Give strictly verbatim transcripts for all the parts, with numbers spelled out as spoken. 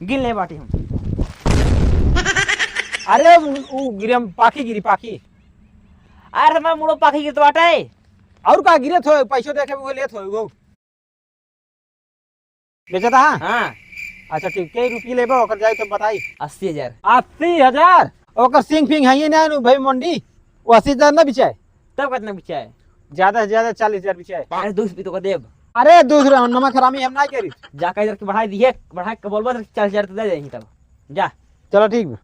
गिन ले बाटी हम। अरे उ, उ गिरे हम, पाखी गिरी, पाखी। अरे हमार मुड़ो पाखी गिरत बाटे। और का गिरत हो, पैसो देखे वो लेत हो वो। बेचत हा? हाँ। अच्छा ठीक, के रुपये लेबो ओकर जाई तो बताई। अस्सी हजार। अस्सी हजार? ओकर सिंग फिंग है ये ना नु भाई मंडी, वो अस्सी हजार ना बिचाए। तब कितना बिचाए? ज्यादा से ज्यादा चालीस हजार बिचाए। अरे दो सौ रुपये तो का देब। अरे दो सौ रुपये नमक हरामी हम ना करी। जा कह इधर के बढ़ाई दिए, बढ़ा के बोलबो तो चालीस हजार तो दे देही तब। जा। चलो ठीक बा।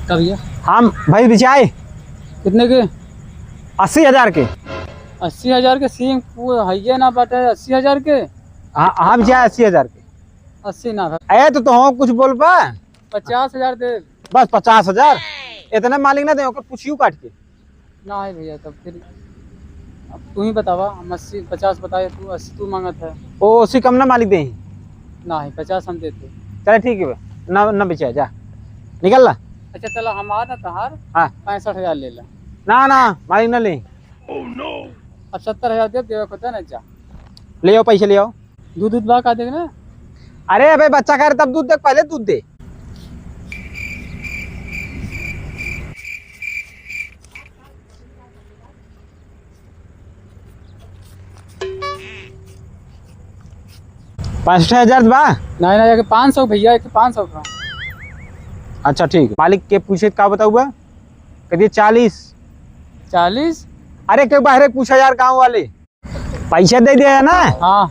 का भैया? हम भाई बिचाए। कितने के? अस्सी हजार के। अस्सी हजार के सिंग वो है ये ना बाटे, अस्सी हजार के? हाँ, हम बिचाए अस्सी हजार के। अस्सी ना भाई। ए तो, तो हम कुछ बोल पा? पचास हजार दे। बस पचास हजार? इतने मालिक ना दे, ओकर पूछियो काट के। ना है भैया, तब फिर अब तू ही बतावा, हम अस्सी, पचास बताए, तू अस्सी तू मांगत है। ओ, अस्सी कम ना मालिक दे? नहीं, पचास हम देते। चले ठीक है बे, ना, ना बिचाए, जा, निकल ला। अच्छा चलो, हम आ ना तहार हाँ। पैंसठ हजार ले ला। ना, ना, मालिक ना ले। अब सत्तर हजार दे, देवे को दे ना, जा। ले आओ, पैसे ले आओ। दूध, दूध बा का देख ना? अरे अबे, बच्चा खा रहे तब दूध दे, पहले दूध दे। पैंसठ हजार बा? नहीं, नहीं, एक पाँच सौ भैया, एक पाँच सौ का। अच्छा ठीक, मालिक के पूछे का बताऊ बा? कह दिए चालीस। चालीस? अरे के बाहरे पूछा यार गाँव वाले। पैसा दे दे है ना? हाँ।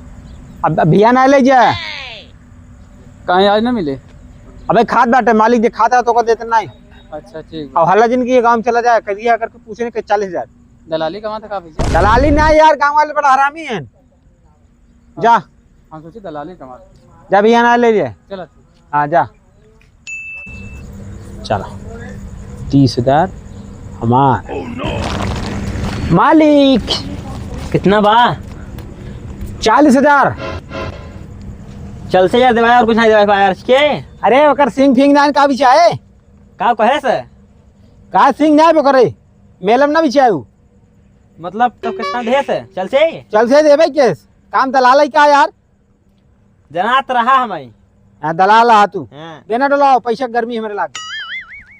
अब, अब भैया ना ले जा। कहीं आज ना मिले? अबे खात बाटे, मालिक जे खाता है तो ओकर देते नहीं। अच्छा ठीक बा। अब हल्ला जिन की ये गाँव में चला जाए, करिया करके पूछे नहीं कि चालीस हजार। दलाली कमाता का भैया? दलाली ना यार, गाँव वाले बड़ा हरामी हैं। जा। हम सोचे दलाली कमाता। जा भैया ना ले जा। चला। हाँ जा। चला, तीस हजार हमार। मालिक। कितना बा? चालीस हजार। चल से यार देवाय, और कुछ नहीं देवाय पाए यार के। अरे ओकर सिंग फिंग नान का भी चाहे? का कहे से? का सिंग ना ओकरे? मेलम ना भी चाहे उ। मतलब तो कितना दे से? चल से? चल से देबे केस। काम दलाल है का यार? जनात रहा हमारी। हाँ, दलाल हा तू। हाँ। देना डोलाओ, पैसा गर्मी हमरे लाग।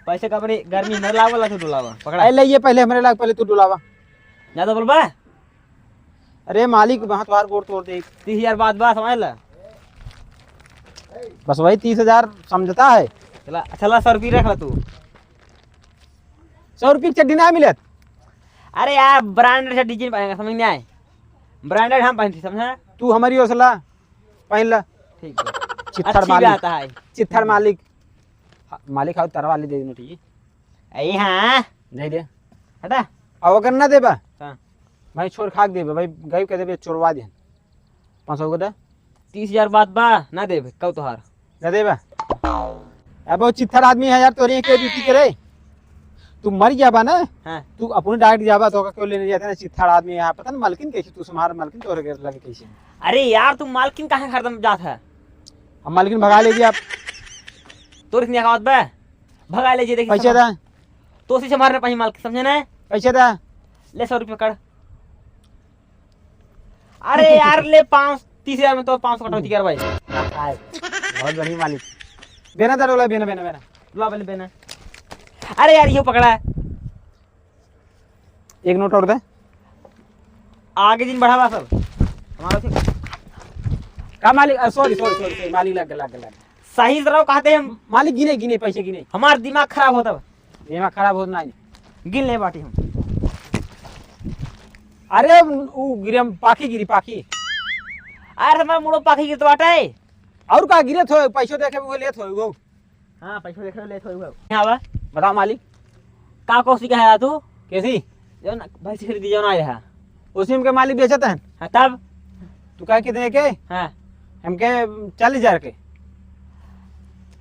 पैसा गर्मी, गर्मी हमरे लाग वाला तू डोलावा। पकड़ा। ए, ले ये पहले हमरे लाग, पहले तू डोलावा। ज्यादा बोलबा? अरे मालिक, वहाँ तुम्हार गोड़ तोड़ दे। तीस हजार बात बा, समझ ला। बस वही तीस हजार समझता है। चला, चला, सौ रुपये रख ला तू। सौ रुपये की चड्डी ना मिलत। अरे यार, branded चड्डी जिन पहनेगा, समझ नहीं आए? Branded हम पहनते, समझा? तू हमारी हौसला पहन ला। ठीक है। चित्थर अच्छी मालिक। बात है। चित्थर मालिक। हाँ, मालिक आओ, तरवाली दे देना, ठीक है? अरे हाँ। दे दे। हटा। अब अगर ना देबा, हाँ। भाई छोड़ खाक देबे, भाई गरीब के देबे, चोरवा दे। पाँच सौ को दे। तीस हजार बात बा, ना देबे, कहो तोहार। ना देबा? अब वो चित्थर आदमी है यार, तोरी के ड्यूटी करे। तू मर जाबा ना, हाँ। तू अपने direct जाबा, तो क्यों लेने जाता ना, चित्थर आदमी है, पता ना मालकिन कैसे, तू हमार मालकिन तोरे के लगे कैसे। अरे यार, तू मालकिन कहाँ खरीदम जात है? हम मालकिन भगा ले जी आप। तोरे से नहीं खावत बे, भगा ले जी, देखी पैसे समझ। दा। तो उसी से मारने पाही मालकिन, समझे ना? पैसे दा। ले सौ रुपये कर। अरे यार, ले पाँच, तीस हजार में तो पाँच सौ कटौती कर भाई। आए, बहुत बढ़िया मालिक। बेना दा डोला, बेना, बेना, बेना। ला पहले बेना। अरे यार, ये पकड़ा है। एक नोट और दे। आगे दिन बढ़ावा सब। हमारा से का मालिक? अ, sorry, sorry, sorry, sorry, मालिक लग गया, लग गया, लग गया। सही से रहो, कहते हैं। मालिक गिने, गिने, पैसे गिने। हमार दिमाग खराब होता बा। दिमाग खराब होता नहीं। गिन ले बाटी हम। अरे, उ, उ गिरे हम, पाखी गिरी, पाखी। अरे, हमार मुड़ो पाखी गिरत बाटे। और का गिरत हो, पैसो देखे वो लेत हो वो। हाँ, पैसो देखे लेत हो वो। यहाँ बा। बताओ मालिक। का कोसी का है तू? कैसी? जो ना, भैंस खरीदी जो ना आया है। उसी में के मालिक बेचत है। हाँ, तब? तू कहे कितने के? हाँ। हमके चालीस हजार के।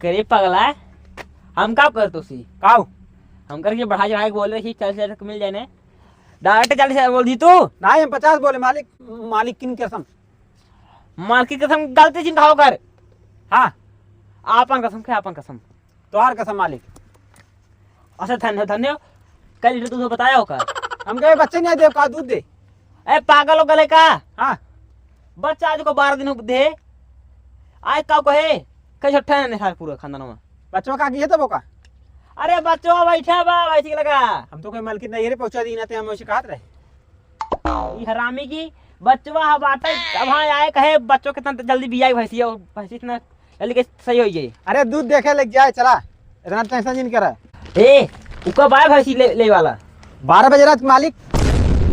करे पगला, हम का करत उसी? काऊ? हम करके बढ़ा चढ़ा के बोले कि चालीस हजार तक मिल जाए ने। डायरेक्ट चालीस हजार बोल दी तू? नहीं, हम पचास बोले मालिक, मालिक किन कसम। मालिक की कसम गलती जिन खाओ कर। हाँ। आपन कसम के, आपन कसम। तोहार कसम मालिक। अच्छा, धन्य, धन्य। कल लीटर दूध बताया हो का? हम कहे बच्चे नहीं दे, का दूध दे? ए, पागल हो गले का? हाँ। बच्चा आज को बारह दिन हो दे। आए का कहे? कई ठे ठहरे नहीं सारे पूरे खानदान में। बचवा का किए तब का? अरे बचवा बैठा बा, बैठ के लगा। हम तो कोई मालकिन नहीं रे, पहुंचा दी ना ते हम वैसे कहत रहे। ई हरामी की बचवा ह बाटे, अब हाँ आए कहे बच्चों कितना जल्दी बियाई भैंसिया, भैंसी इतना जल्दी कैसे सही हो जाए? अरे दूध देखे लग जाए, चला, इतना टेंशन जिन करा। ए, उका बाय भैंसी ले, ले वाला। बारह बजे रात मालिक।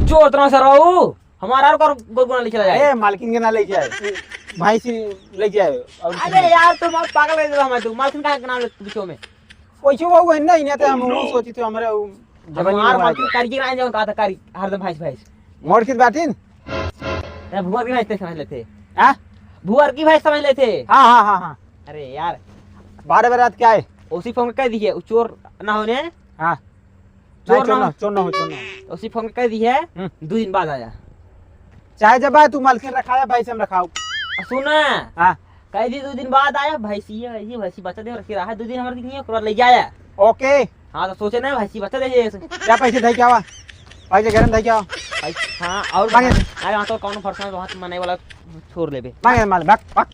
चोर इतना सा रहू, हमारा और कर गोगुना ले चला जाए। ए, मालकिन के ना ले जाए, भैंसी ले जाए। और अरे यार, तुम अब पागल कर दे हमारे, तू मालकिन का नाम ले तू बीचों में। वैसे वो वही नहीं, नहीं तो हम वो सोची थे हमारे वो जवानी हमार में मालकिन आके। करी की राय जौन कहा था, करी हरदम भैंस, भैंस। मोड़ खिस बाटिन? ए, भुअर की भैंस समझ लेते। हाँ? भुअर की भैंस समझ लेते। हाँ, हाँ, हाँ, हाँ। अरे यार। बारह बजे रात क्या है? उसी फोन कह दिए, वो चोर ना होने। हाँ। चोर नहीं, चोर ना ना हो, हो। चोर ना हो, चोर ना हो। उसी फोन कह दिए, हम्म। दो दिन बाद आया। चाहे जब आए, तू मालकिन रखाया, भैंस हम रखाओ। सुना। हाँ। कह दी दो दिन बाद आया, भैंसी है, भैंसी, भैंसी बच्चा दे रखी रहा है, दो दिन हमारे दिन ये ओकरा ले जाया। ओके। हाँ, तो सोचे ना, भैंसी बच्चा दे जाए। क्या पैसे धई क्या हुआ? पैसे घर में धई क्या हुआ? भाई, हाँ, और मांगे। अरे, हाँ, तो कौन फरसा है, वहाँ से मनाई वाला छोड़ लेबे। मांगे माल, भाग, भाग।